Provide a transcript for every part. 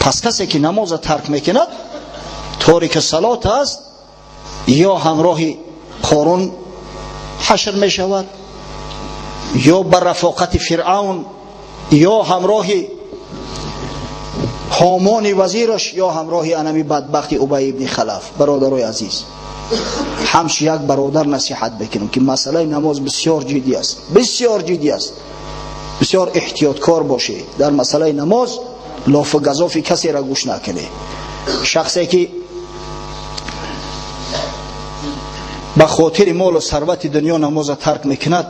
Пас касе ки намоза тарк мекунад, торики салот аст, ё ҳамроҳи Қорун ҳашр мешавад, ё ба рафоқати Фиръавн, ё ҳамроҳи Ҳомони вазираш, ё ҳамроҳи анами бадбахти Убай ибни Халаф. Бародарои азиз, ҳамчи як бародар насиҳат бекунем, ки масъалаи намоз бисёр ҷиддӣ аст, бисёр ҷиддӣ аст. Бисёр эҳтиёткор бошед дар масъалаи намоз, лофу газофи касеро гӯш накунед. Шахсе ки ба хотири молу сарвати дунё намоза тарк мекунад,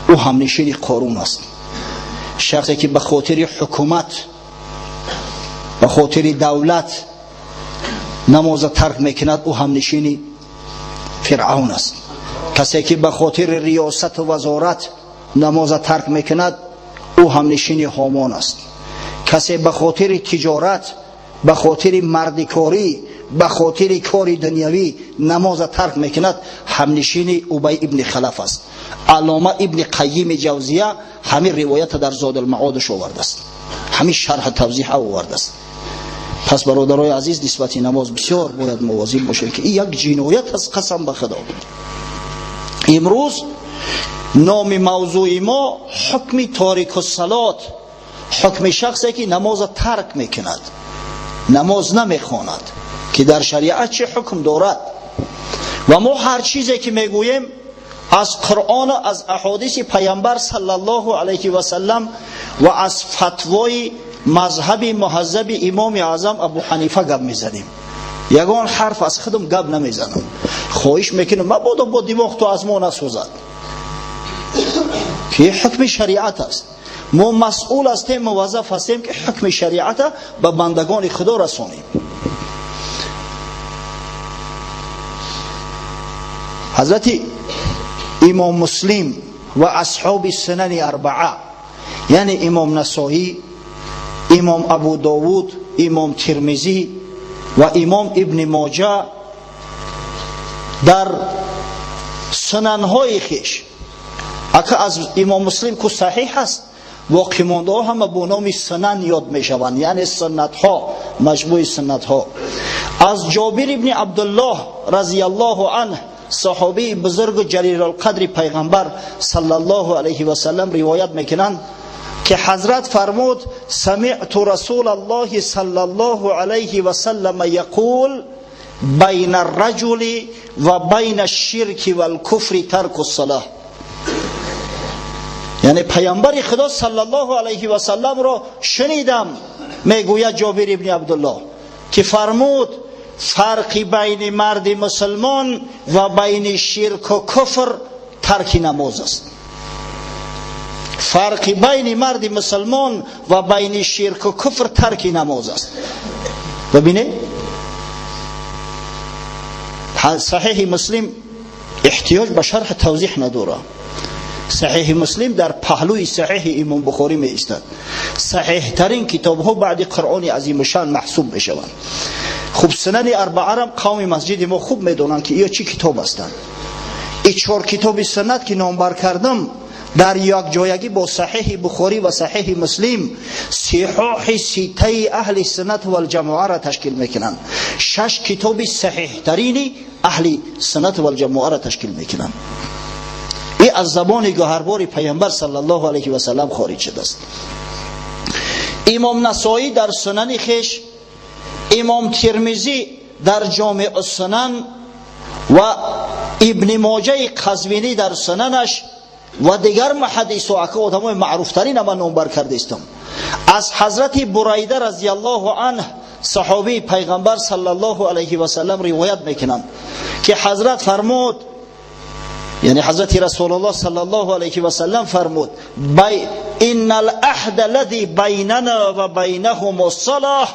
ӯ ҳамнишини Қорун аст. Шахсе ки ба хотири ҳукумат, ба хотири давлат намоза тарк мекунад, ӯ ҳамнишини Фиръавн аст. Касе ки ба хотири риёсату вазорат намоза тарк мекунад, ӯ ҳамнишини Ҳомон аст. Касе ба хотири тиҷорат, ба хотири мардикорӣ, ба хотири кори дунявӣ намоза тарк мекунад, ҳамнишини Убай ибни Халаф аст. Аллома ибни Қайими Ҷавзия ҳамин ривоята дар Зодулмаодаш овардааст, ҳамин шарҳу тавзиҳа овардааст. Пас бародарои азиз, нисбати намоз бисёр бояд мувозиб бошем, ки ин як ҷиноят аст, қасам ба Худо. Имрӯз номи мавзӯи мо ҳукми торикуссалот, ҳукми шахсе ки намоза тарк мекунад, намоз намехонад, ки дар шариат чӣ ҳукм дорад. Ва мо ҳар чизе ки мегӯем аз Қуръону аз аҳодиси Пайғамбар саллаллоҳу алайҳи васаллам ва аз фатвои мазҳаби муҳаззаби Имоми Аъзам Абу Ҳанифа гап мезанем. Ягон ҳарф аз худам гап намезанам. Хоҳиш мекунам, мабодо бо димоғ то аз мо насӯзад, ки ҳукми шариат аст. Мо масъул ҳастем, муваззаф ҳастем, ки ҳукми шариата ба бандагони Худо расонем. Ҳазрати Имом Муслим ва асҳоби сунани арбаа, яъне Имом Насоӣ, Имом Абу Довуд, Имом Тирмизӣ ва Имом Ибни Моҷа дар сунанҳои хеш, ака аз Имом Муслим ку саҳиҳ аст, боқимондаҳо ҳама бо номи сунан ёд мешаванд, яъне суннатҳо, маҷмӯи суннатҳо. Аз Ҷобир ибни Абдуллоҳ разияллоҳу анҳ, саҳобии бузургу ҷалилулқадри Пайғамбар саллаллоҳу алайҳи васаллам, ривоят мекунанд, ки ҳазрат фармуд: самиъту расулаллоҳи саллаллоҳу алайҳи васаллама яқул байна арраҷули ва байна ашширки валкуфри тарку ссалоҳ. Яъне Пайғамбари Худо саллаллоҳу алайҳи васалламро шунидам, мегӯяд Ҷобир ибни Абдуллоҳ, ки фармуд: фарқи байни марди мусулмон ва байни ширку куфр тарки намоз аст. Фарқи байни марди мусулмон ва байни ширку куфр тарки намоз аст. Бибинед, Саҳиҳи Муслим эҳтиёҷ ба шарҳ тавзиҳ надорад. Саҳиҳи Муслим дар паҳлӯи Саҳиҳи Имом Бухорӣ меистад. Саҳиҳтарин китобҳо баъди Қуръони азимушшаън маҳсуб мешаванд. Хуб, сунани арбаарам қавми масҷиди мо хуб медонанд, ки иё чӣ китоб ҳастанд. И чор китоби суннат ки номбар кардам, дар якҷоягӣ бо Саҳиҳи Бухорӣ ва Саҳиҳи Муслим сиҳоҳи ситаи аҳли суннат валҷамоаро ташкил мекунанд. Шаш китоби саҳиҳтарини аҳли суннат валҷамоаро ташкил мекунанд. И аз забони гӯҳарбори Пайғамбар саллаллоҳу алайҳи васаллам хориҷ шудааст. Имом Насоӣ дар сунани хеш, Имом Тирмизӣ дар Ҷомеъ сунан ва Ибни Моҷаи Қазвинӣ дар сунанаш ва дигар муҳаддисо, ака одамои маъруфтарин ама номбар кардаистам, аз ҳазрати Бурайда разияллоҳу анҳ, саҳобии Пайғамбар саллаллоҳу алайҳи васаллам, ривоят мекунанд, ки ҳазрат фармуд, яъне ҳазрати Расулуллоҳ саллаллоҳу алайҳи васаллам фармуд: инна алаҳда аллади байнана ва байнаҳум ассалоҳ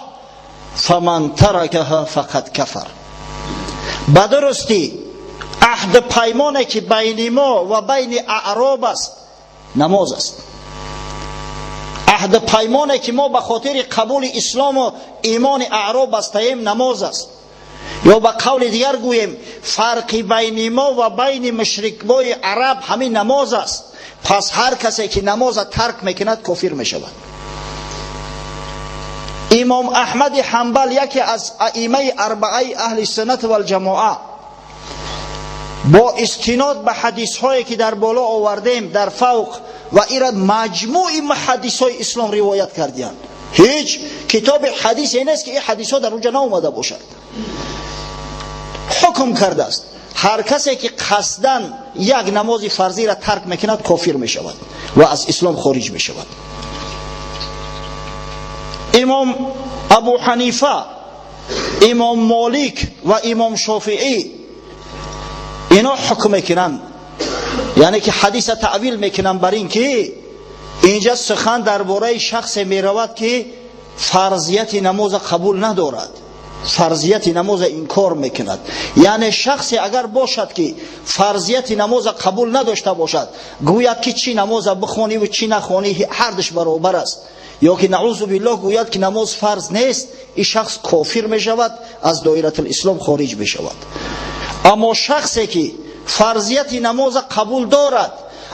фаман таракаҳа фақад кафар. Ба дурустӣ аҳду паймоне ки байни мо ва байни аъроб аст, намоз аст. Аҳду паймоне ки мо ба хотири қабули ислому имони аъроб бастаем, намоз аст. Ё ба қавли дигар гӯем, фарқи байни мо ва байни мушрикбои араб ҳамин намоз аст. Пас ҳар касе ки намоза тарк мекунад, кофир мешавад. Имом Аҳмад Ҳанбал, яке аз аимаи арбаи аҳли суннат вал ҷамоа, бо истинод ба ҳадисҳое ки дар боло овардем, дар фавқ ва ира маҷмӯи ҳадисҳои ислом ривоят кардиянд. Ҳеҷ китоби ҳадисе нест ки ин ҳадисҳо дар онҷа наомада бошад. Ҳукм кардааст: ҳар касе ки қасдан як намози фарзиро тарк мекунад, кофир мешавад ва аз ислом хориҷ мешавад. Имом Абу Ҳанифа, имом Молик ва имом Шофиӣ ино ҳукм мекунанд, яъне ки ҳадиса таъвил мекунанд бар ин ки инҷа сухан дар бораи шахсе меравад, ки фарзияти намоза қабул надорад, фарзияти намоза инкор мекунад. Яъне шахсе агар бошад, ки фарзияти намоза қабул надошта бошад, гӯяд ки чӣ намоза бихониву чӣ нахонӣ, ҳардуш баробар аст, ё ки, наъузу биллоҳ, гӯяд ки намоз фарз нест, ин шахс кофир мешавад, аз доиратулислом хориҷ мешавад. Аммо шахсе ки фарзияти намоза қабул дорад,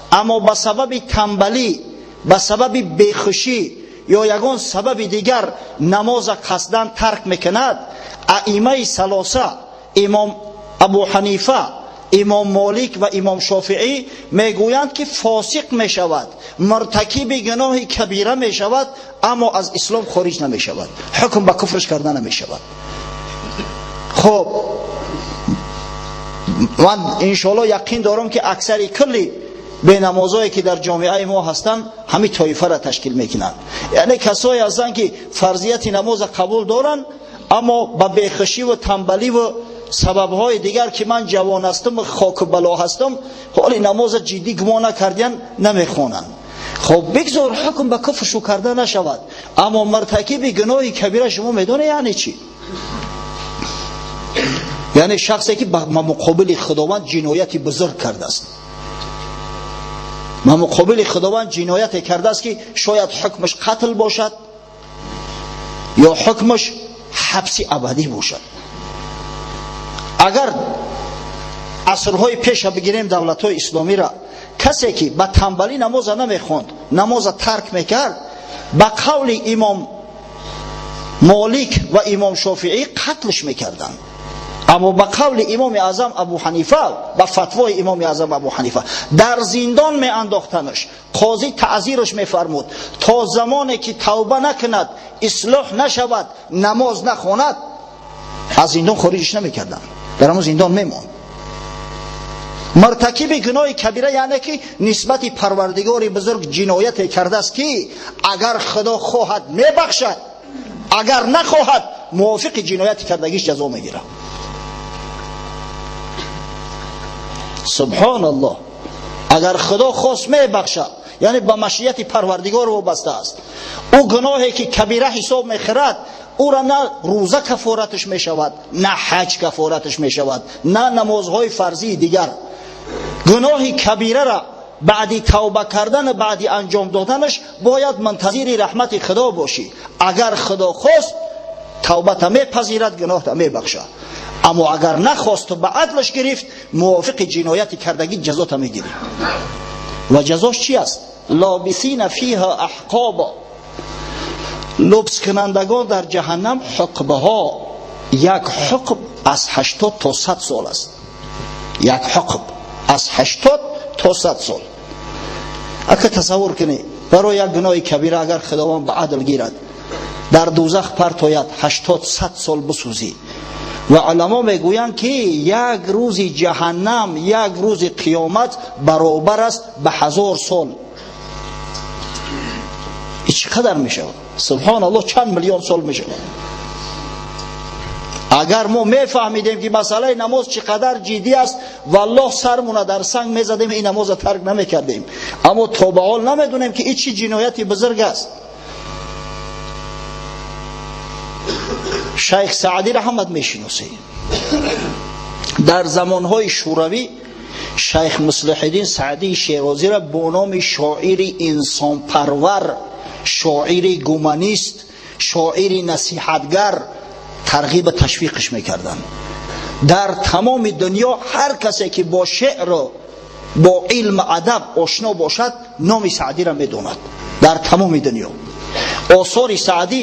аммо ба сабаби тамбалӣ, ба сабаби бехушӣ ё ягон сабаби дигар намоза қасдан тарк мекунад, аимаи салоса, имом Абу Ҳанифа, имом Молик ва имом Шофиӣ мегӯянд, ки фосиқ мешавад, муртакиби гуноҳи кабира мешавад, аммо аз ислом хориҷ намешавад, ҳукм ба куфрш карда намешавад. Хуб, ман иншоалло яқин дорам, ки аксари кулли бенамозое ки дар ҷомеаи мо ҳастанд, ҳамин тоифаро ташкил мекунанд, яъне касое ҳастанд, ки фарзияти намоза қабул доранд, аммо ба бехушиву тамбаливу сабабҳои дигар, ки ман ҷавон ҳастам, хоку бало ҳастам, ҳоли намоза ҷиддӣ гумон накардиян, намехонанд. Хоб, бигзор ҳукм ба куфр шу карда нашавад, аммо муртакиби гуноҳи кабира шумо медонед яъне чӣ? Яъне шахсе ки ба муқобили Худованд ҷинояти бузург кардааст, ба муқобили Худованд ҷинояте кардааст, ки шояд ҳукмаш қатл бошад ё ҳукмаш ҳабси абадӣ бошад. Агар асрҳои пеша бигирем, давлатҳои исломиро, касе ки ба тамбалӣ намоза намехонд, намоза тарк мекард, ба қавли имом Молик ва имом Шофиӣ қатлш мекарданд, аммо ба қавли имоми аъзам Абу Ҳанифа, ба фатвои имоми аъзам Абу Ҳанифа, дар зиндон меандохтанаш. Қозӣ таъзираш мефармуд: то замоне ки тавба накунад, ислоҳ нашавад, намоз нахонад, аз зиндон хориҷиш намекарданд, дар ҳамон зиндон мемонд. Муртакиби гуноҳи кабира яъне ки нисбати Парвардигори бузург ҷинояте кардааст, ки агар Худо хоҳад, мебахшад, агар нахоҳад, мувофиқи ҷинояти кардагиш ҷазо мегирад. Субҳоналлоҳ! Агар Худо хост, мебахшад, яъне ба машияти Парвардигор вобаста аст. Ӯ гуноҳе ки кабира ҳисоб мехӯрад, ӯра на рӯза кафораташ мешавад, на ҳаҷ кафораташ мешавад, на намозҳои фарзии дигар. Гуноҳи кабирара баъди тавба кардан, баъди анҷом доданаш бояд мунтазири раҳмати Худо бошӣ. Агар Худо хост, тавбата мепазирад, гуноҳта мебахшад, аммо агар нахосту ба адлаш гирифт, мувофиқи ҷинояти кардагӣ ҷазота мегирӣ. Ва ҷазош чи аст? Лобисина фиҳа аҳқоба, лубскунандагон дар ҷаҳаннам ҳуқбаҳо. Як ҳуқб аз 80 то 100 сол аст, як ҳуқб аз 80 то 100 сол. Ака, тасаввур кунед, барои як гуноҳи кабира агар Худованд ба адл гирад, дар дӯзах партояд, 80-100 сол бисӯзӣ. Ва уламо мегӯянд, ки як рӯзи ҷаҳаннам, як рӯзи қиёмат баробар аст ба 1000 сол. Чӣ қадар мешавад? Субҳоналлоҳ, чанд миллион сол мешавад. Агар мо мефаҳмидем, ки масъалаи намоз чӣ қадар ҷиддӣ аст, валлоҳ, сармона дар санг мезадем, ин намоза тарк намекардем. Аммо то ба ҳол намедонем, ки ин чӣ ҷинояти бузург аст. Шайх Саъдиро ҳамат мешиносед. Дар замонҳои шӯравӣ шайх Муслиҳиддин Саъдии Шерозиро бо номи шоири инсонпарвар, шоири гуманист, шоири насиҳатгар тарғиба ташвиқш мекарданд. Дар тамоми дунё ҳар касе ки бо шеъру бо илм адаб ошно бошад, номи Саъдиро медонад. Дар тамоми дунё осори Саъдӣ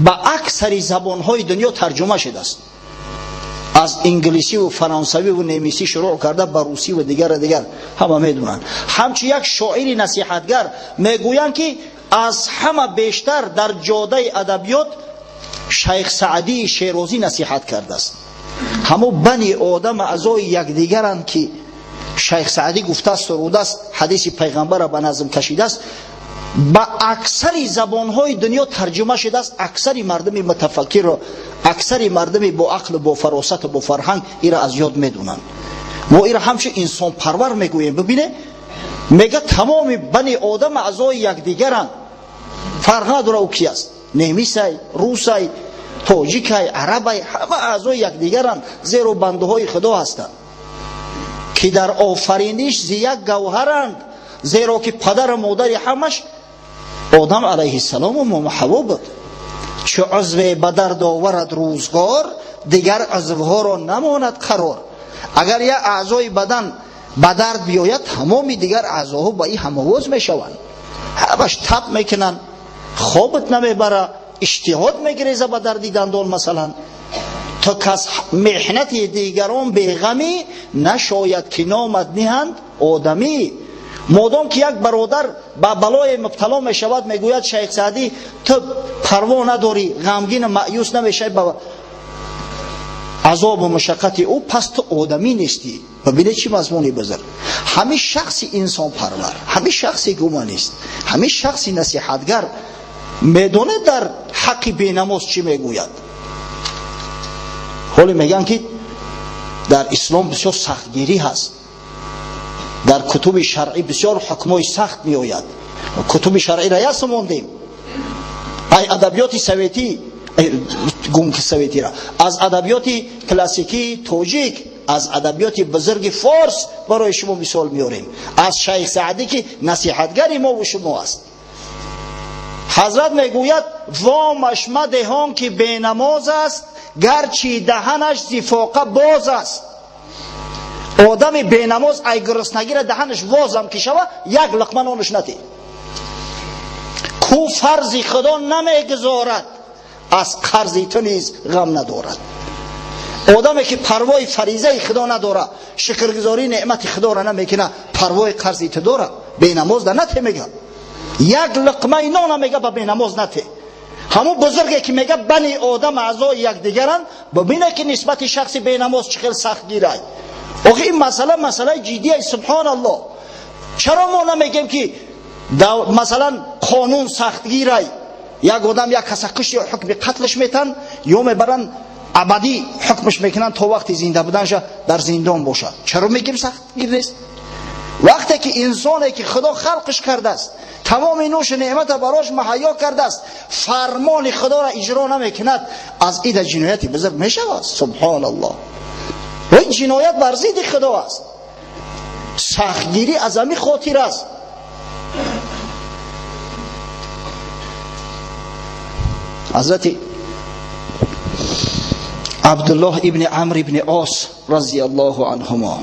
ба аксари забонҳои дунё тарҷума шудааст. Аз инглисӣ ва фаронсавӣ ва немисӣ шурӯъ карда ба русӣ ва дигар дигар ҳама медонанд. Ҳамчун як шоири насиҳатгар мегӯянд, ки аз ҳама бештар дар ҷодаи адабиёт Шайх Саъдии Шерозӣ насиҳат кардааст. Ҳамо бани одам аъзои якдигаранд, ки Шайх Саъдӣ гуфтааст, сурудааст, ҳадиси пайғамбарро ба назм кашидааст, ба аксари забонҳои дунё тарҷума шудааст. Аксари мардуми мутафаккирро, аксари мардуми бо ақлу бо фаросату бо фарҳанг ира аз ёд медонанд. Мо ира ҳамчун инсонпарвар мегӯем. Бибине, мега тамоми бани одам аъзои якдигаранд, фарқ надора ӯ ки аст, немисай, русай, тоҷикай, арабай, ҳама аъзои якдигаранд, зеро бандаҳои Худо ҳастанд, ки дар офариниш зи як гавҳаранд, зеро ки падару модари ҳамаш Одам алайҳиссалому мома Ҳаво буд. Чу узве ба дард оварад рӯзгор, дигар узвҳоро намонад қарор. Агар як аъзои бадан ба дард биёяд, тамоми дигар аъзоҳо ба ин ҳамовоз мешаванд, ҳамаш тап мекунанд, хобат намебара, иштиҳод мегиреза ба дарди дандон масалан. То кас меҳнати дигарон беғамӣ нашояд, ки номад ниҳанд одамӣ. Модом ки як бародар ба балое мубтало мешавад, мегӯяд Шайх Саъдӣ, ту парво надорӣ, ғамгину маъюс намешавӣ ба азобу мушаққати ӯ, пас ту одамӣ нестӣ. Бибинед чӣ мазмуни бузург. Ҳамин шахси инсонпарвар, ҳамин шахси гуманист, ҳамин шахси насиҳатгар медонад дар ҳаққи бенамоз чӣ мегӯяд. Ҳоле мегӯянд, ки дар ислом бисёр сахтгирӣ ҳаст, дар кутуби шаръӣ бисёр ҳукмҳои сахт меояд. Кутуби шаръиро ясно мондем, ай адабиёти советӣ, гум ки советира, аз адабиёти классикии тоҷик, аз адабиёти бузурги форс барои шумо мисол меорем, аз Шайх Саъдӣ, ки насиҳатгари мову шумо аст. Ҳазрат мегӯяд: вомаш мадеҳон, ки бенамоз аст, гарчи даҳанаш зифоқа боз аст. Одами бенамоз ай гуруснагира даҳанаш возам ки шава, як луқма нонаш надӣ. Ку фарзи Худо намегузорад, аз қарзи ту низ ғам надорад. Одаме ки парвои фаризаи Худо надора, шукргузории неъмати Худоро намекуна, парвои қарзи ту дора? Бенамоз да нате, мега, як луқмаи нона мега ба бенамоз нате. Ҳамун бузурге ки мега бани одам аъзои якдигаранд, бибине ки нисбати шахси бенамоз чӣ хел сахтгирай. Охи ин масъала масъалаи ҷиддия. Субҳоналлоҳ, чаро мо намегем, ки масалан қонун сахтгирай, як одам як каса кушт, ё ҳукми қатлш метан, ё мебаранд абадӣ ҳукмш мекунанд, то вақти зинда буданша дар зиндон бошад. Чаро мегем сахтгир нест, вақте ки инсоне ки Худо халқш кардааст, тамоми нӯшу неъмата барош муҳайё кардааст, фармони Худоро иҷро намекунад, аз ида ҷинояти бузург мешавад? Субҳоналлоҳ, ин ҷиноят бар зидди Худо аст. Сахтгирӣ аз ҳамин хотир аст. Ҳазрати Абдуллоҳ ибни Амр ибни Ос разияллоҳу анҳумо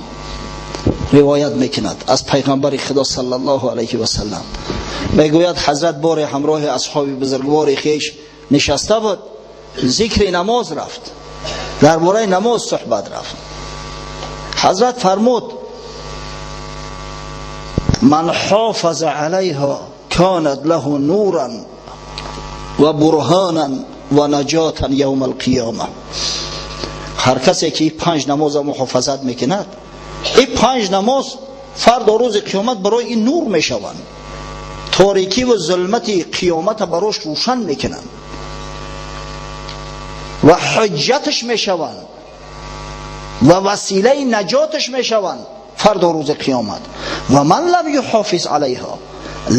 ривоят мекунад аз пайғамбари Худо саллаллоҳу алайҳи васаллам. Мегӯяд, ҳазрат боре ҳамроҳи асҳоби бузургвори хеш нишаста буд, зикри намоз рафт, дар бораи намоз суҳбат рафт. Ҳазрат фармуд: ман ҳофаза алайҳо канат лаҳу нуран ва бурҳонан ва наҷотан явма алқиёма. Ҳар касе ки панҷ намоза муҳофазат мекунад, ин панҷ намоз фардо рӯзи қиёмат барои ин нур мешаванд, торикӣ ва зулмати қиёмата барош рӯшан мекунанд ва ҳуҷҷаташ мешаванд ва василаи наҷоташ мешаванд фардо рӯзи қиёмат. Ва ман лам юҳофиз алайҳо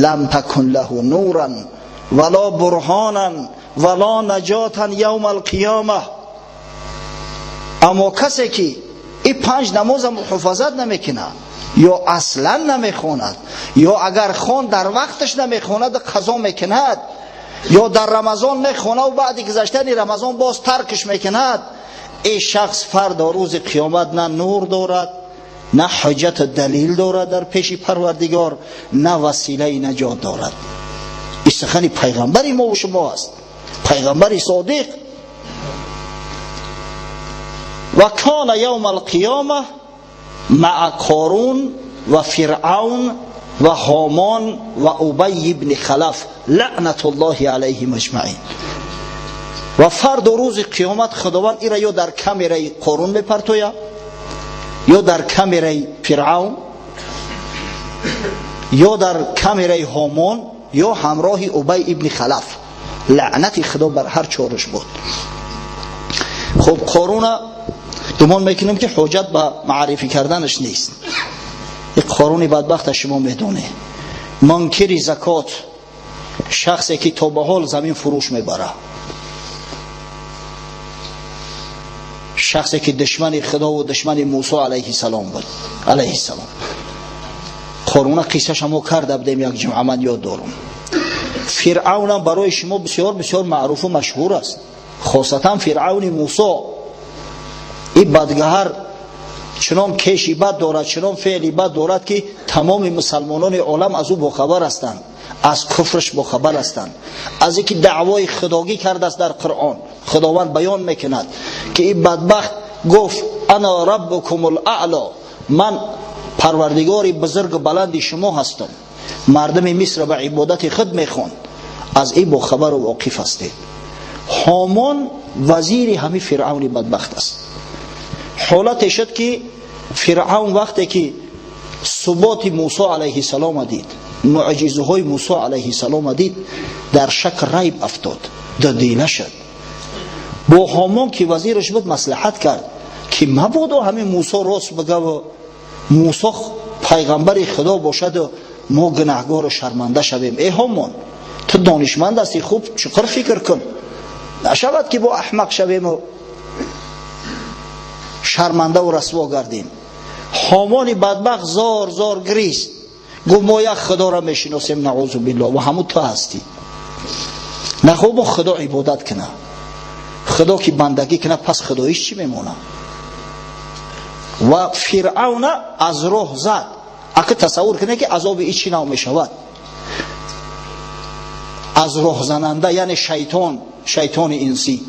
лам такун лаҳу нуран вало бурҳонан вало наҷотан явма алқиёма. Аммо касе ки ин панҷ намоза муҳофазат намекунад, ё аслан намехонад, ё агар хон дар вақташ намехонад, қазо мекунад, ё дар Рамазон мехонад ва баъди гузаштани Рамазон боз таркш мекунад, ин шахс фардо рӯзи қиёмат на нур дорад, на ҳуҷҷату далил дорад дар пеши Парвардигор, на василаи наҷот дорад. Ин сухани пайғамбари мо шумо аст. پیغمبر صادق. و کان یوم القیامه مع قارون و فرعون و هامان و ابی ابن خلف لعنت الله علیهم اجمعین. و فرد روز قیامت خداوند ایرا یا در کامرای قارون میپرتویا یا در کامرای فرعون یا در کامرای هامان یا همراه ابی ابن خلف. لعنت خدا بر هر چهارش بود. خب قارون گمان میکنم که حجت به معرفی کردنش نیست. یک قارون بدبخت شما میدونه، منکر زکات، شخصی که تا به حال زمین فروش میبره، شخصی که دشمن خدا و دشمن موسی علیه السلام بود، علیه السلام. قارون قصه‌ش ما کرده بودیم یک جمعه، من یاد دارم. فرعون هم برای شما بسیار بسیار معروف و مشهور است، خاصتا فرعون موسی. این بدگهر چنان کشی بد دارد، چنان فعلی بد دارد که تمام مسلمانان عالم از او باخبر هستند، از کفرش باخبر هستند، از اینکه دعوای خداگی کرده است در قرآن. خداوند بیان میکند که این بدبخت گفت انا ربکم الاعلی، من پروردگار بزرگ و بلند شما هستم. مردم مصر به عبادت خود میخوند، از این باخبر و واقف هستید. هامان وزیر همین فرعون بدبخت است. حالت شد که فرعون وقتی که ثبات موسی علیه السلام دید، معجزه های موسی علیه السلام دید، در شک ریب افتاد، ددیله شد. با هامان که وزیرش بود مصلحت کرد که مبادا همین موسی راست بگه و موسی پیغمبر خدا باشد و ما گناهگار و شرمنده شویم. ای هامان، تو دانشمند هستی، خوب چقدر فکر کن، نشود که با احمق شویم و شرمنده و رسوا گردیم. هامان بدبخت زار زار گریست، گفت ما یک خدا را میشناسیم، نعوذ بالله، و همون تو هستی. نخواه با خدا عبادت کنه، خدا که بندگی کنه، پس خداییش چی میمونه؟ و فرعون از راه زد. اگه تصور کنه که عذاب ای چی نام میشود، از راه زننده یعنی شیطان، شیطان انسی،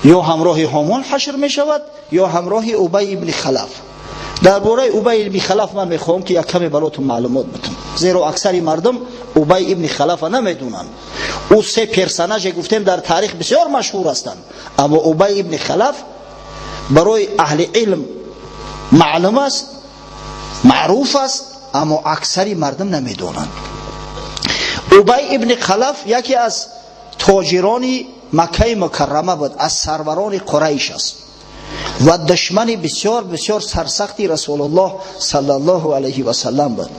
یا همراه هامان حشر می شود یا همراه ابی ابن خلف. درباره ابی ابن خلف من میخوام که یک کمی براتون معلومات بدم، زیرا اکثر مردم ابی ابن خلف نمیدونن. او سه پرسناژ گفتیم در تاریخ بسیار مشهور هستند، اما ابی ابن خلف برای اهل علم معلوم است، معروف است، اما اکثر مردم نمیدونند. ابی ابن خلف یکی از تاجران مکه مکرمه بود، از سروران قریش است و دشمن بسیار بسیار سرسختی رسول الله صلی الله علیه و سلم بود.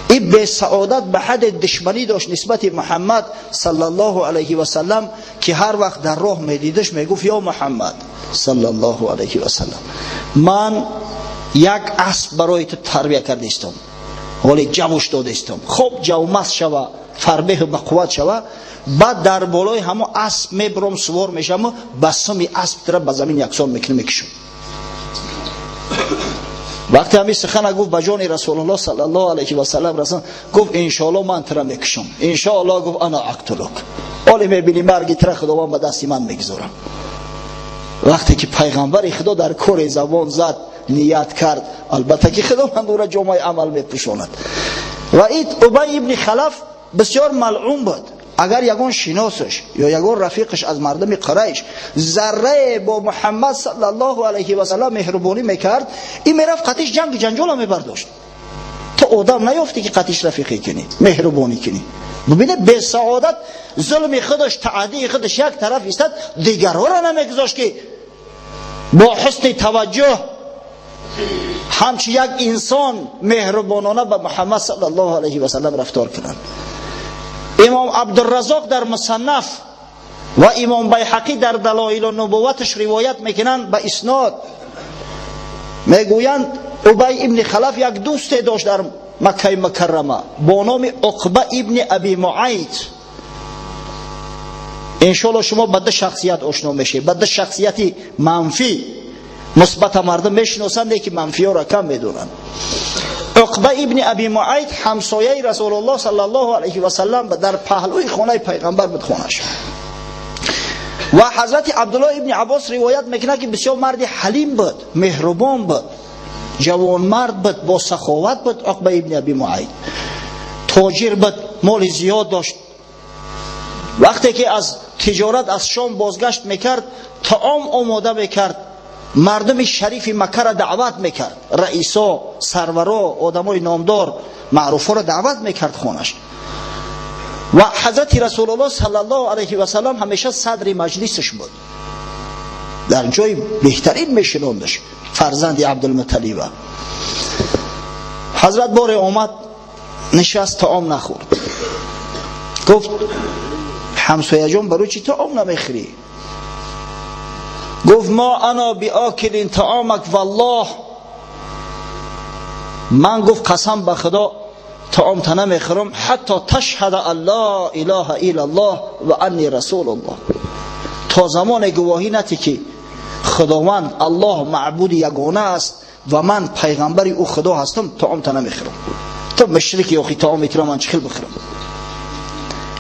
این به سعادت به حد دشمنی داشت نسبت محمد صلی الله علیه و سلم که هر وقت در راه میدیدش میگفت یا محمد صلی الله علیه و سلم، من یک اسب برای تو تربیه کردیستم، ولی جوش دادیستم، خوب جو مست شوه، فربه به قوت شوه، بعد در بالای همو اسب میبرم سوار میشم و به سم اسب تره به زمین یکسان میکنم میکشم. وقتی همین سخن گفت به جان رسول الله صلی الله علیه و سلم رسول، گفت انشاءالله من تره میکشم، انشاءالله. گفت انا اقتلک، حالی میبینی مرگ تره خداوند به دست من میگذارم. وقتی که پیغمبر خدا در کور زبان زد، نیت کرد، البته که خداوند او را جامعه عمل میپوشاند. و این ابی ابن خلف بسیار ملعون بود. اگر یگان شناسش یا یگان رفیقش از مردم قریش ذره با محمد صلی الله علیه و سلم مهربانی میکرد، این میرفت قطیش جنگ جنجال میبرداشت. تو آدم نیافتی که قطیش رفیقی کنی، مهربانی کنی. ببینه به سعادت ظلم خودش، تعدی خودش یک طرف ایستاد، دیگرها را نمیگذاشت که با حسن توجه همچی یک انسان مهربانانه به محمد صلی الله علیه و سلم رفتار کنند. امام عبدالرزاق در مصنف و امام بیهقی در دلایل نبوتش روایت میکنند به اسناد، میگویند ابی ابن خلف یک دوست داشت در مکه مکرمه با نام عقبه ابن ابی معیط. انشالله شما با دو شخصیت آشنا میشید، با دو شخصیت منفی. مثبت مردم میشناسند که منفی ها را کم میدونند. Уқба ибн Аби Муайт ҳамсояи Расулуллоҳ саллаллоҳу алайҳи ва саллам дар паҳлӯи хонаи пайғамбар буд хонаш. Ва ҳазрати Абдуллоҳ ибн Аббос ривоят мекунад ки бисёр марди ҳалим буд, меҳрубон буд, ҷавонмард буд, бо саховат буд. Уқба ибн Аби Муайт тоҷир буд, моли зиёд дошт. Вақте ки аз тиҷорат аз Шом бозгашт мекард, таом омода мекард, мардуми шарифи Маккаро даъват мекард, раисо, сарваро, одамои номдор, маъруфҳоро даъват мекард хонаш. Ва ҳазрати Расулуллоҳ саллаллоҳу алайҳи васаллам ҳамеша садри маҷлисаш буд, дар ҷои беҳтарин мешинондаш фарзанди Абдулмуталлиба. Ҳазрат боре омад, нишаст, таом нахӯрд. Гуфт: ҳамсояҷон, барои чӣ таом намехӯрӣ? Гуфт: ма ана биокилин таомак валлоҳ. Ман, гуфт, қасам ба Худо, таомта намехӯрам ҳатто ташҳада ан ла илаҳа иллаллоҳ ва анни расулуллоҳ, то замоне гувоҳӣ натӣ ки Худованд Аллоҳ маъбуди ягона аст ва ман пайғамбари ӯ Худо ҳастам, таомта намехӯрам. Ту мушрики, охи таоми туро ман чӣ хел бихӯрам?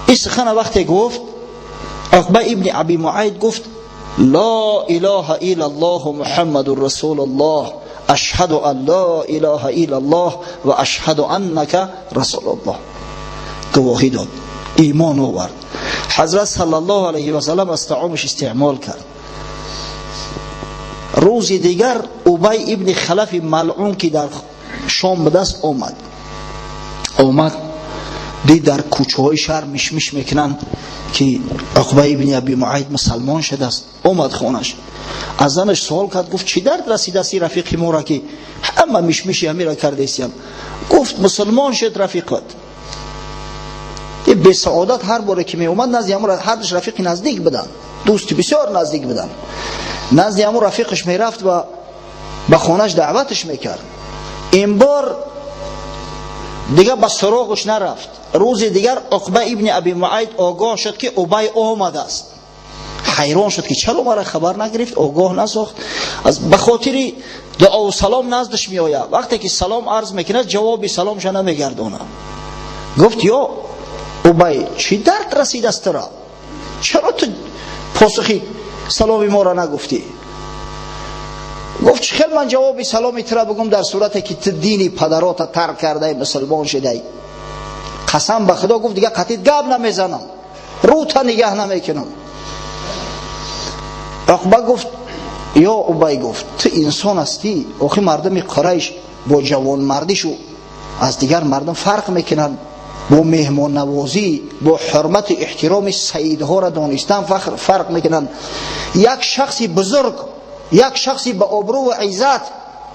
Ин сухана вақте гуфт, Уқба ибни Аби Муайт гуфт: ла илаҳа иллаллоҳ Муҳаммадун расулуллоҳ, ашҳаду ан ла илаҳа иллаллоҳ ва ашҳаду аннака расулуллоҳ. Гувоҳӣ дод, имон овард. Ҳазрат саллаллоҳу алайҳи васаллам аз таомаш истеъмол кард. Рӯзи дигар Убай ибни Халафи малъун, ки дар Шом ба даст омад, дид дар кӯчаҳои шаҳр мишмиш мекунанд ки Уқба ибни Аби Муайт мусалмон шудааст. Омад хонаш, аз занаш суол кард, гуфт: чӣ дард расидааст ин рафиқи моро ки ҳама мишмиши ҳамира кардесиям? Гуфт: мусулмон шуд рафиқат. Ин бесаодат ҳар боре ки меомад назди ҳамун, ҳардуш рафиқи наздик буданд, дӯсти бисёр наздик буданд, назди ҳамун рафиқаш мерафт ва ба хонаш даъваташ мекард. Ин бор дига ба суроғаш нарафт. Рӯзи дигар Уқба ибни Аби Муайт огоҳ шуд ки Убай омадааст. Ҳайрон шуд ки чаро мара хабар нагирифт, огоҳ насохт. Ба хотири дуову салом наздаш меояд. Вақте ки салом арз мекунад, ҷавоби саломша намегардонад. Гуфт: ё Убай, чӣ дард расидааст тура? Чаро ту посухи саломи моро нагуфтӣ? Гуфт: чӣ хел ман ҷавоби саломи тура бигум дар сурате ки ту дини падарота тарк кардаи, мусулмон шудаи? Қасам ба Худо, гуфт, дига қатид гап намезанам, рӯта нигаҳ намекунам. Уқба гуфт: ё Убай, гуфт, ту инсон ҳастӣ, охи мардуми Қурайш бо ҷавонмардишу аз дигар мардум фарқ мекунанд, бо меҳмоннавозӣ, бо ҳурмату эҳтироми саидҳоро донистан фарқ мекунанд. Як шахси бузург, як шахси ба обрӯ ва иззат,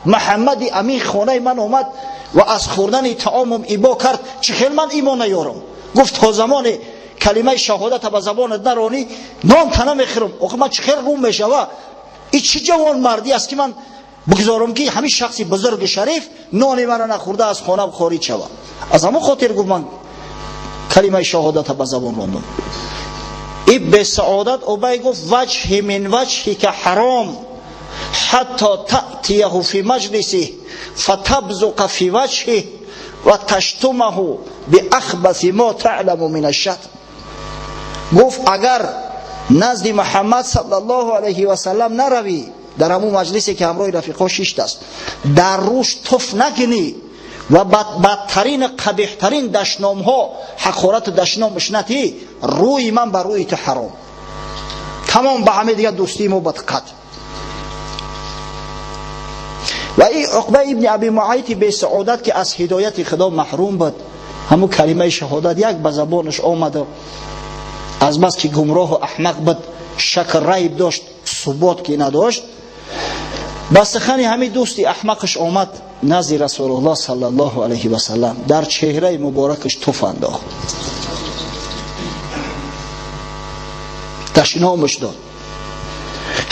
Муҳаммади Амин, хонаи ман омад ва аз хӯрдани таомум ибо кард, чӣ хел ман имон наёрам? Гуфт: то замоне калимаи шаҳодата ба забонат наронӣ, нон та намехӯрам. Охи ман чӣ хел рӯм мешава? И чӣ ҷавонмардӣ аст ки ман бигзорам ки ҳамин шахси бузурги шариф нони маро нахӯрда аз хонам хориҷ шава? Аз ҳамон хотир, гуфт, ман калимаи шаҳодата ба забон рондам. И бесаодат Убай гуфт: ваҷҳи мин ваҷҳика ҳаром ҳатто таътияҳу фи маҷлисиҳ фатабзуқа фи ваҷҳиҳ ва таштумаҳу биахбаси мо таъламу мин ашшатм. Гуфт: агар назди Муҳаммад саллаллоҳу алайҳи васаллам наравӣ, дар ҳамун маҷлисе ки ҳамроҳи рафиқҳо шиштааст, дар рӯш туф накунӣ ва бадтарин, қабеҳтарин дашномҳо, ҳақорату дашномаш натӣ, рӯи ман ба рӯи ту ҳаром. Тамом, ба ҳаме дигар дӯстии мо ба қатъ. Ва ин Уқба ибни Аби Муайти бесаодат, ки аз ҳидояти Худо маҳрум буд, ҳамун калимаи шаҳодат як ба забонаш омаду аз бас ки гумроҳу аҳмақ буд, шак райб дошт, субот ки надошт, ба сухани ҳамин дӯсти аҳмақаш омад назди Расулуллоҳ саллаллоҳу алайҳи васаллам, дар чеҳраи муборакаш туф андохт, дашномаш дод.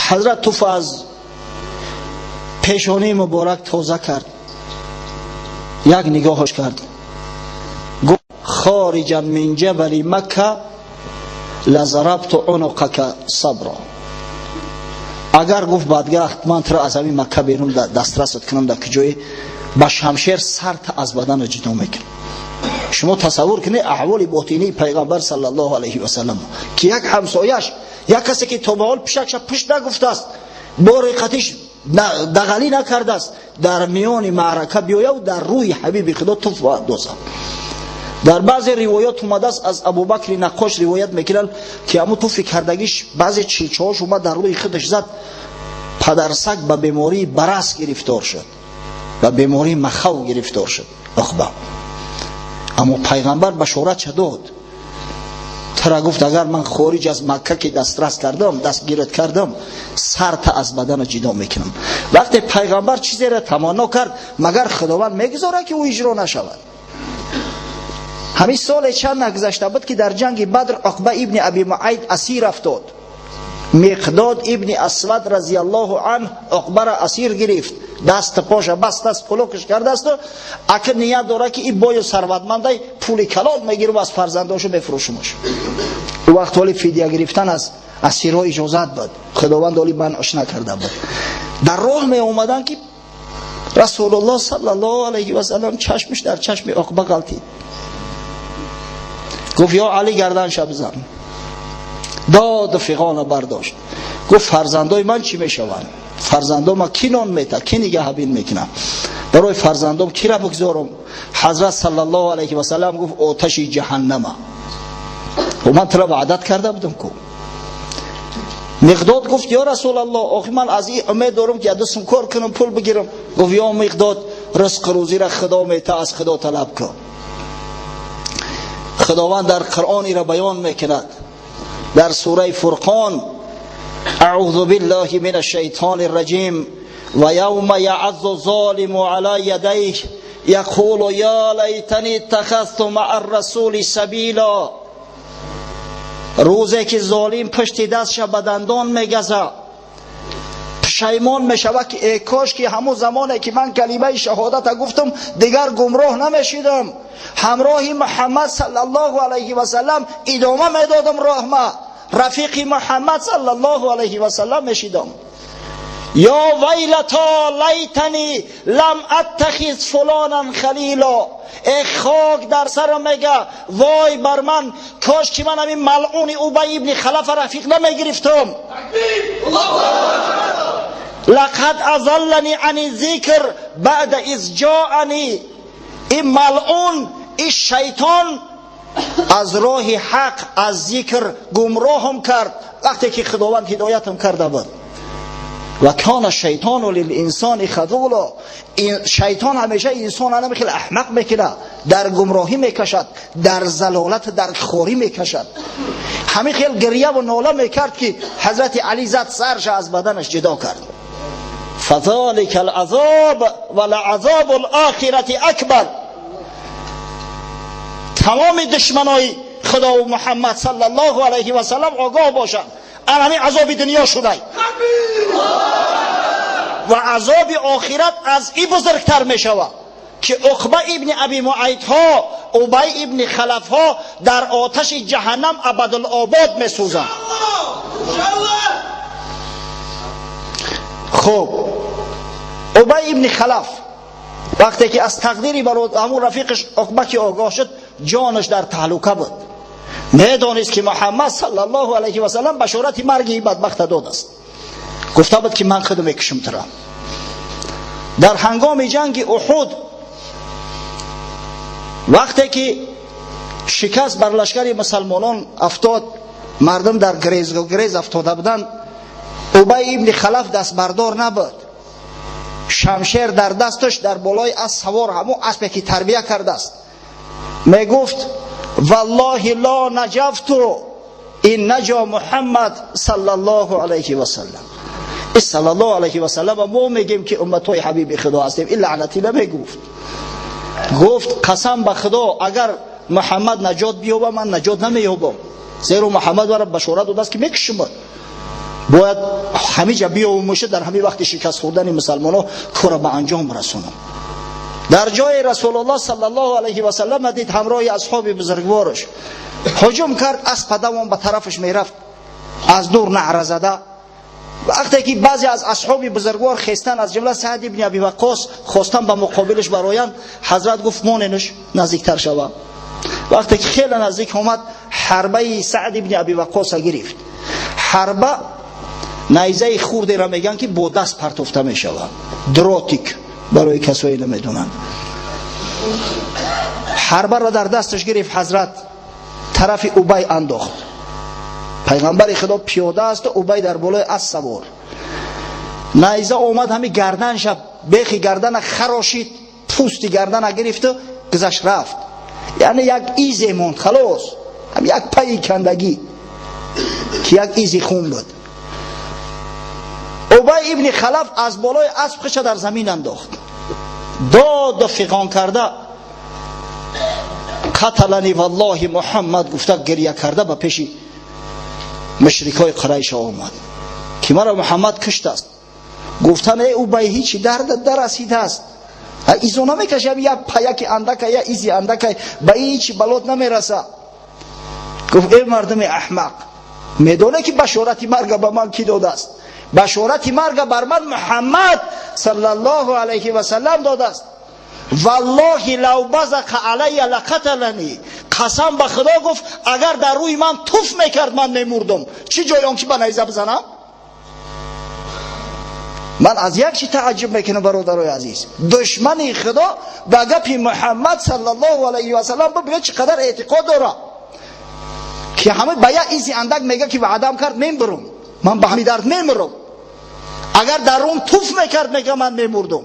Ҳазрат туф аз пешонии муборак тоза кард, як нигоҳаш кард, гуфт: хориҷан мин ҷабали Макка лазарабту унуқака сабро. Агар, гуфт, бадгахт, ман туро аз ҳамин Макка берун дастрасат кунам, дар куҷое ба шамшер сарта аз бадана ҷудо мекунам. Шумо тасаввур кунед аҳволи ботинии пайғамбар саллаллоҳу алайҳи васаллам, ки як ҳамсояш, як касе ки то ба ҳол пишакша пушт нагуфтааст, бо реқатиш дағалӣ накардааст, дар миёни маърака биёяв дар рӯи ҳабиби худо туф андозад. Дар баъзе ривоят омадааст, аз Абубакри Наққош ривоят мекунанд, ки ҳамун туфи кардагиш баъзе чилчаҳош омад дар рӯи худаш зад, падарсаг ба бемории барас гирифтор шуд, ба бемории махав гирифтор шуд. Уқба. Аммо пайғамбар башорат дод, тара гуфт агар ман хориҷ аз Макка ки дастрас кардам, дастгират кардам, сарта аз бадана ҷудо мекунам. Вақте пайғамбар чизеро таманно кард, магар Худованд мегузорад ки ӯ иҷро нашавад? Ҳамин соле чанд нагузашта буд, ки дар ҷанги Бадр Уқба ибни Аби Муайд асир афтод. Миқдод ибни Асвад разияллоҳу анҳ Уқбаро асир гирифт, даст поша бастааст, пулокаш кардасту ака ният дорад, ки и бою сарватмандай, пули калон мегиру аз фарзандошу мефурӯшумаш. Ӯ вақт ҳоли фидия гирифтан аз асирҳо иҷозат буд, Худованд ҳоли манъш накарда буд. Дар роҳ меомаданд, ки Расулуллоҳ саллаллоҳу алайҳи васаллам чашмаш дар чашми Уқба ғалтид. Гуфт: ё Али, гарданша бизан. Доду фиғона бардошт, гуфт: фарзандои ман чӣ мешаванд? Фарзандом ма ки нон мета, ки нигаҳбин мекунам? Барои фарзандом кира бигзорам? Ҳазрат саллаллоҳу алайҳи васаллам гуфт: оташи ҷаҳаннама. Ман тура ваъдат карда будам ку. Миқдод гуфт: ё Расулаллоҳ, охи ман аз ин умед дорам, ки дастам кор кунам, пул бигирам. Гуфт: ё Миқдод, ризқу рӯзира Худо мета, аз Худо талаб кун. Худованд дар Қуръон ира баён мекунад дар сураи Фурқон: аъузу биллаҳи мин ашшайтони рраҷим, ва явма яъаззу золиму ала ядайҳ яқулу я лайтани иттахазту маа ррасули сабила. Рӯзе ки золим пушти дастша ба дандон мегаза, пушаймон мешавад, ки э кош ки ҳамун замоне ки ман калимаи шаҳодата гуфтам, дигар гумроҳ намешидам, ҳамроҳи Муҳаммад саллаллоҳу алайҳи васаллам идома медодам роҳма, рафиқи Муҳаммад саллаллоҳу алайҳи васаллам мешидам. Ё вайлато лайтани лам аттахиз фулонан халило. Э хок дар сарам, мега, вой бар ман, кош ки ман ҳамин малъуни Убай ибни Халафа рафиқ намегирифтам. Лақад азаллани ани зикр баъда из ҷоани. Ин малъун, ин шайтон аз роҳи ҳақ, аз зикр гумроҳам кард, вақте ки Худованд ҳидоятам карда буд. Ва кана шайтону лилинсони хазула. Шайтон ҳамеша инсон ана хеле аҳмақ мекунад, дар гумроҳӣ мекашад, дар залолат, дар хорӣ мекашад. Ҳамин хел гирьяву нола мекард, ки ҳазрати Али зад, сарша аз баданаш ҷудо кард. Фазалика алазоб ва лаазобу лохирати акбар. Тамоми душманои Худову Муҳаммад саллаллоҳу алайҳи васаллам огоҳ бошанд, ан ҳамин азоби дунё шудай ва азоби охират аз и бузургтар мешавад, ки Уқба ибни Аби Муайдҳо, Убай ибни Халафҳо дар оташи ҷаҳаннам абадулобод месӯзанд. Хуб, Убай ибни Халаф вақте ки аз тақдири ҳамун рафиқаш Уқба ки огоҳ шуд, ҷонаш дар таҳлука буд. Медонист, ки Муҳаммад саллаллоҳу алайҳи васаллам башорати марги бадбахта додааст, гуфта буд, ки ман худу мекушам тура. Дар ҳангоми ҷанги Уҳуд, вақте ки шикаст бар лашкари мусалмонон афтод, мардум дар грез афтода буданд, Убай ибни Халаф дастбардор набуд. Шамшер дар дасташ, дар болои асп савор, ҳамун аспе ки тарбия кардааст, мегуфт: валлоҳи ло наҷафту ин наҷо Муҳаммад саллаллоҳу алайҳи васаллам. И саллаллоҳу алайҳи васаллам, мо мегем, ки умматҳои ҳабиби Худо ҳастем, ин лаънатӣ намегуфт. Гуфт: қасам ба Худо, агар Муҳаммад наҷот биёба, ман наҷот намеёбам, зеро Муҳаммад вара башорат додааст, ки мекушумад. Бояд ҳамиҷа биёвумуша, дар ҳамин вақти шикаст хӯрдани мусалмонҳо кора ба анҷом расонам. Дар ҷои Расулуллоҳ саллаллоҳу алайҳи васаллам дид, ҳамроҳи асҳоби бузургвораш ҳуҷум кард. Асп давон ба тарафаш мерафт, аз дур наъра зада. Вақте ки баъзе аз асҳоби бузургвор хестан, аз ҷумла Саъд ибни Аби Ваққос, хостан ба муқобилаш бароянд, ҳазрат гуфт моненаш наздиктар шава. Вақте ки хеле наздик омад, ҳарбаи Саъд ибни Аби Ваққоса гирифт. Ҳарба найзаи хурдеро мегӯянд, ки бо даст партофта мешавад, дротик барои касое намедонанд. Ҳарбаро дар дасташ гирифт, ҳазрат тарафи Убай андохт. Пайғамбари Худо пиёда аст, Убай дар болои асп савор. Найза омад ҳами гарданша, бехи гардана харошид, пӯсти гардана гирифту гузашт рафт. Яъне як изе монд, халос, ҳам як пайи кандагӣ, ки як изи хун буд. Убай ибни Халаф аз болои асп хиша дар замин андохт, доду фиғон карда, қаталани валлоҳи Муҳаммад гуфта, гиря карда ба пеши мушрикои Қурайша омад, ки маро Муҳаммад куштааст. Гуфтан: э Убай, ҳичи дардат дарасидааст, изо намекаши, як паяки андака, я изи андака, ба ҳичи балот намераса. Гуфт: э мардуми аҳмақ, медоне ки башорати марга ба ман кӣ додааст? Башорати марга бар ман Муҳаммад саллаллоҳу алайҳи васаллам додааст. Валлоҳи лав базақа алайя лақаталани, қасам ба Худо, гуфт, агар дар рӯи ман туф мекард, ман мемурдум, чӣ ҷои он ки ба найза бизанам. Ман аз як чи тааҷҷуб мекунам, бародарои азиз: душмани Худо ба гапи Муҳаммад саллаллоҳу алайҳи васаллам бибинед чӣ қадар эътиқод дорад, ки ҳама ба як изи андак мега, ки ваъдам кард, мембурам, ман ба ҳами дард мемурам. Агар дар рӯм туф мекард, мега, ман мемурдум.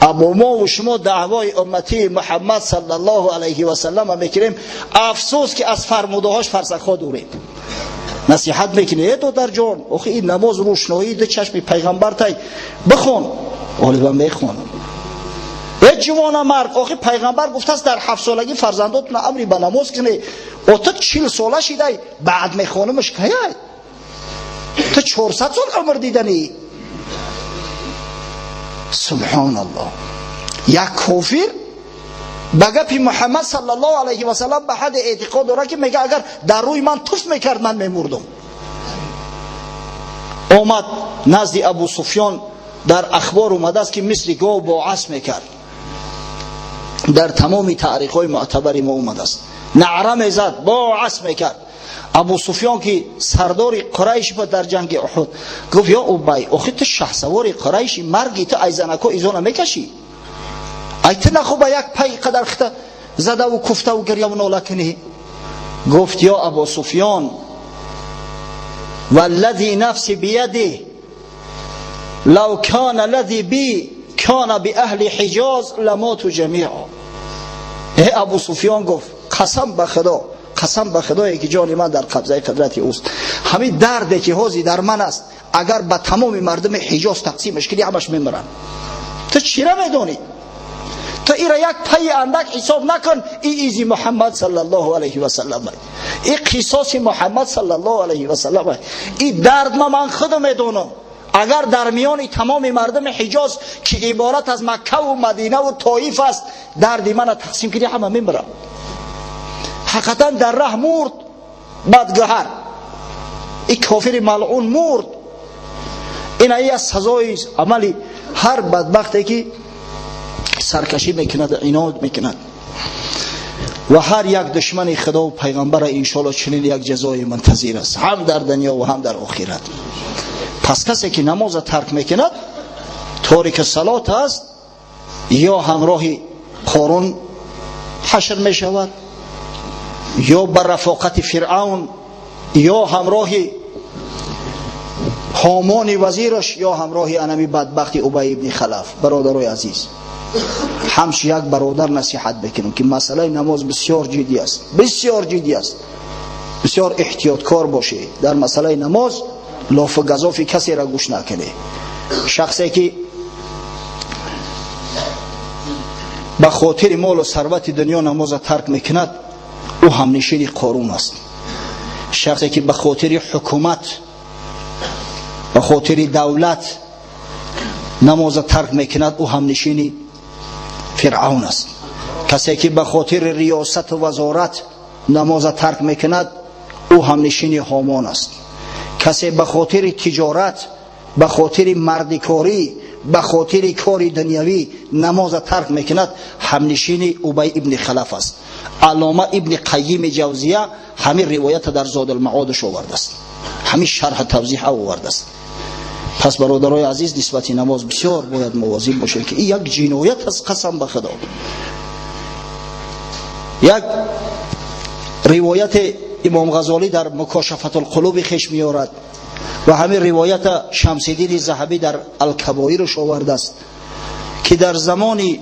Аммо мо ва шумо даъвои умматии Муҳаммад саллаллоҳу алайҳи васаллам мекунем, афсӯс, ки аз фармудаҳош фарсахҳо дурем. Насиҳат мекунем: э додарҷон, охи ин намоз рӯшноии ду чашми пайғамбар тай, бихон. Ғолибан мехонам. Э ҷавона мард, охи пайғамбар гуфтааст, дар 7 солагӣ фарзандотона амри ба намоз кунӣ, о ту 40 сола шидай, баъд мехонамаш, каяй? Ту 400 сол умр диданӣ. Субҳоналлоҳ, як кофир ба гапи Муҳаммад саллаллоҳу алайҳи васаллам ба ҳадди эътиқод дорад, ки мега, агар дар рӯи ман туф мекард, ман мемурдум. Омад назди Абу Суфён. Дар ахбор омадааст, ки мисли гов бо асп мекард. Дар тамоми таърихҳои муътабари мо омадааст, наъра мезад, бо асп мекард. Абу Суфён, ки сардори Қурайш буд дар ҷанги Уҳуд, гуфт: ё Убай, охи ту шаҳсавори Қурайши, марги ту айзанако изона мекашӣ, ай ту нахуба як пай қадар хита задаву куфтаву гиряву нола кунӣ? Гуфт: ё Абу Суфён, валлази нафси бияди лав кана лази би кана би аҳли Ҳиҷоз ламоту ҷамиа. Э Абу Суфён, гуфт, қасам ба Худо, қасам ба Худое ки ҷони ман дар қабзаи қудрати ӯст, ҳамин дарде ки ҳозир дар ман аст, агар ба тамоми мардуми Ҳиҷоз тақсимаш кунӣ, ҳамаш мемиранд. Ту чира медонӣ? Ту ира як пайи андак ҳисоб накун. И изи Муҳаммад саллаллоҳу алайҳи васаллам, и қисоси Муҳаммад саллаллоҳу алайҳи васаллам, и дард ма ман худо медонам. Агар дар миёни тамоми мардуми Ҳиҷоз, ки иборат аз Маккаву Мадинаву Тоиф аст, дарди мана тақсим кунӣ, ҳама мемирам. Ҳақиқатан дар раҳ мурд бадгӯҳар, и кофири малъун мурд. Ина и аз сазои амали ҳар бадбахте, ки саркашӣ мекунад, инод мекунад. Ва ҳар як душмани Худову пайғамбара иншоалло чунин як ҷазои мунтазир аст, ҳам дар дунё ва ҳам дар охират. Пас касе ки намоза тарк мекунад, торики салот аст, ё ҳамроҳи Қорун ҳашр мешавад, ё ба рафоқати Фиръавн, ё ҳамроҳи Ҳомони вазираш, ё ҳамроҳи анами бадбахти Убай ибни Халаф. Бародарои азиз, ҳамчун як бародар насиҳат мекунем, ки масъалаи намоз бисёр ҷиддӣ аст, бисёр ҷиддӣ аст. Бисёр эҳтиёткор бошед дар масъалаи намоз, лофу газофи касеро гӯш накунед. Шахсе ки ба хотири молу сарвати дунё намоза тарк мекунад, ӯ ҳамнишини Қорун аст. Шахсе ки ба хотири ҳукумат, ба хотири давлат намоза тарк мекунад, ӯ ҳамнишини Фиръавн аст. Касе ки ба хотири риёсату вазорат намоза тарк мекунад, ӯ ҳамнишини Ҳомон аст. Касе ба хотири тиҷорат ба хотири мардикорӣ, ба хотири кори дунявӣ намоза тарк мекунад, ҳамнишини Убай ибни Халаф аст. Аллома Ибни Қайими Ҷавзия ҳамин ривоята дар Зодулмаодаш овардааст, ҳамин шарҳ тавзеҳ овардааст. Пас, бародарои азиз, нисбати намоз бисёр бояд мувозиб бошем, ки ин як ҷиноят аст, қасам ба Худо. Як ривояти Имом Ғазолӣ дар Мукошафатулқулуби хеш меорад ва ҳамин ривоята Шамсиддини Заҳабӣ дар Алкабоираш овардааст, ки дар замони